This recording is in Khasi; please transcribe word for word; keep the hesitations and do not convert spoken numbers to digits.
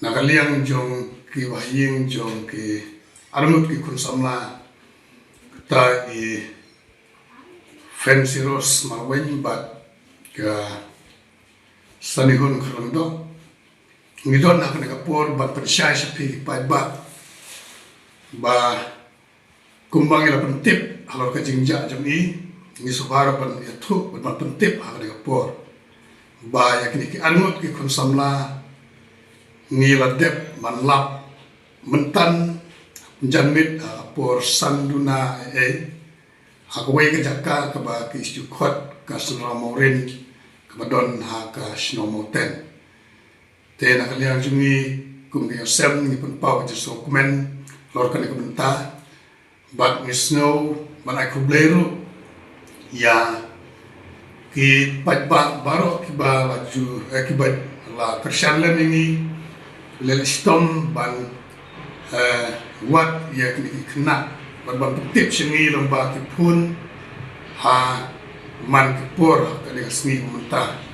Na ka liang jong ki bahaïing jong ki arngut ki khun samla, kata i Fancy Rose Marwein bad ka Sanihun Kharlangdoh, ngi don ha kane ka por ban pynshai sha phi ki paidbah ba kumba ngi la pyntip halor ka jingjia jong i, ngi sngewbha ban ïathuh bad ban pyntip ha kane ka por ba ïa kine ki arngut ki khun samla ngi la dep ban lap mynta janmiet ha ka por san duna eh, ha kawei ka jaka kaba ki shu khot ka Synran Mawrin, kaba don ha ka shnong Mawten. Te na ka liang jong ngi kum ki Ïew Sem, ngi pynpaw ka jingsngewkmen halor kane ka bynta bad ngi sngew ban ai khublei ruh ïa ki paidbah baroh kiba la ju, eh, kiba la kyrshan lem ïa ngi, leh shitom ban, eh, wad ïa kine ki khynnah bad ban pyntip sha ngi lyngba ki phone ha man ki por ha kane ka sngi mynta.